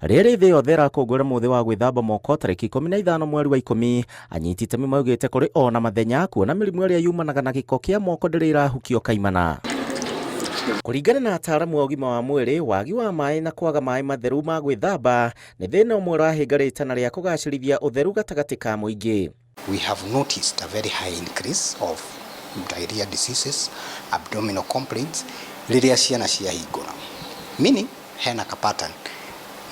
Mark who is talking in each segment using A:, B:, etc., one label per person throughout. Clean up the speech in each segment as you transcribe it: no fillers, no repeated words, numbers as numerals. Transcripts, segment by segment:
A: Rĩrĩ thĩ yothe ĩrakũngũĩra mũthĩ wa gwĩthamba moko tarĩki 15 mweri wa 10, anyiti itemi maugĩte kũrĩ o na mathenya kuona mĩrimũ ĩrĩa yumanaga na gĩko kĩa moko ndĩrĩ ĩrahukio kaimana. Kũringana na ataaramu a ũgima wa mwĩrĩ, wagi wa maĩ na kwaga maĩ matheru ma gwĩthamba nĩ thĩna ũmwe ũrahĩnga rĩtana rĩa kũgacĩrithia ũtheru gatagatĩ ka mũingĩ.
B: We have noticed a very high increase of diarrhea diseases, abdominal complaints rĩrĩa ciana ciahingũra. Meaning hena ka pattern.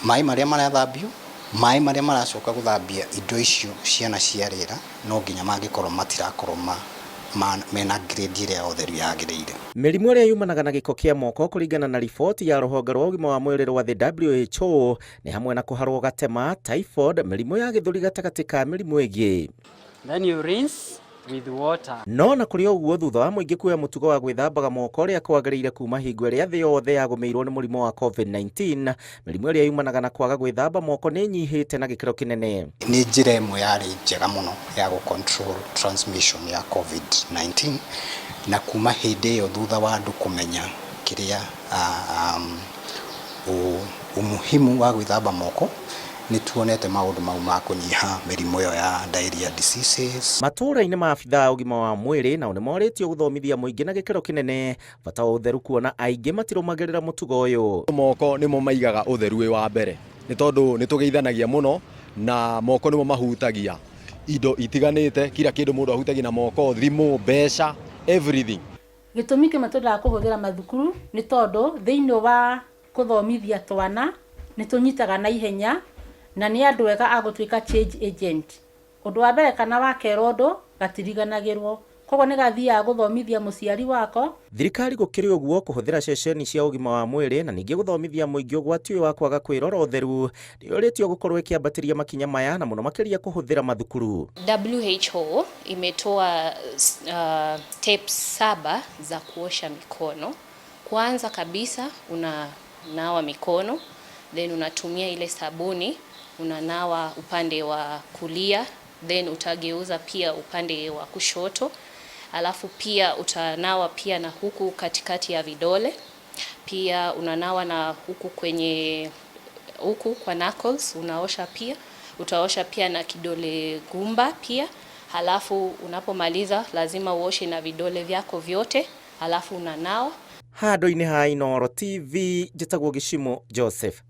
B: Maĩ marĩa marathambio, maĩ marĩa maracoka gũthambia indo icio ciana ciarĩra no nginya mangĩkorwo matirakorwo ma ma mena grade ĩrĩa ya ũtheru yagĩrĩire.
A: Mĩrimũ ĩrĩa yumanaga na gĩko kĩa moko kũringana na riboti ya rũhonge rwa ũgima wa mwĩrĩ rwa thĩ WHO nĩ hamwe na kũharwo gatema, typhoid, mĩrimũ ya gĩthũri gatagatĩ ka mĩrimũ ĩngĩ.
C: Then you rinse with water.
A: No na kũrĩ ũguo, thutha wa mũingĩ kuoya mũtugo wa gwĩthambaga moko ũrĩa kwagĩrĩire kuma hingo ĩrĩa thĩ yothe yagũmĩirwo nĩ mũrimũ wa COVID-19, mĩrimũ ĩrĩa yumanaga na kwaga gwĩthamba moko nĩ ĩnyihĩte na gĩkĩro kĩnene.
B: Nĩ njĩra ĩmwe yarĩ njega mũno ya gũ control transmission ya COVID-19 na kuma hĩndĩ ĩyo thutha wa andũ kũmenya kĩrĩa umuhimu wa gwĩthamba moko, nĩ tuonete maũndũ mau ma kũnyiha mĩrimũ ĩyo ya diarrhea diseases.
A: Matũũra-inĩ maabithaa a ũgima wa mwĩrĩ nao nĩ morĩtio gũthomithia mũingĩ na gĩkĩro kĩnene bata wa ũtheru kuona aingĩ matirũmagĩrĩra mũtugo ũyũ.
D: Moko nĩmo maigaga ũtheru wĩ wa mbere nĩ tondũ nĩ tũgeithanagia mũno na moko nĩmo mahutagia indo itiganĩte, kila kĩndũ mũndũ ahutagia na moko, thimũ, mbeca, everything.
E: Gĩtũmi kĩmwe twendaga kũhũthĩra mathukuru nĩ tondũ thĩinĩ wa kũthomithia twana nĩ tũnyitaga na ihenya na nĩ andũ ega a gũtuĩka change agent. Ũndũ wa mbere kana wakerwo ũndũ gatiriganagĩrwo. Koguo nĩ gathiaga gũthomithia mũciari wako.
A: Thirikari gũkĩrĩ ũguo kũhũthĩra ceceni cia ũgima wa mwĩrĩ na ningĩ gũthomithia mũingĩ ũgwati ũyũ wa kwaga kwĩrora ũtheru nĩyũrĩtio gũkorwo ĩkĩambatĩria makinya maya na mũno makĩria kũhũthĩra mathukuru.
F: WHO imetoa steps saba za kuosha mikono. Kwanza kabisa unanawa mikono, then unatumia ile sabuni, unanawa upande wa kulia, then utageuza pia upande wa kushoto, alafu pia utanawa pia na huku katikati ya vidole, pia unanawa na huku kwenye huku kwa knuckles unaosha pia, utaosha pia na kidole gumba pia, halafu unapomaliza lazima uoshe na vidole vyako vyote, halafu unanawa.
A: Handũ-inĩ ha Inooro TV njĩtagwo Gĩcimũ Joseph.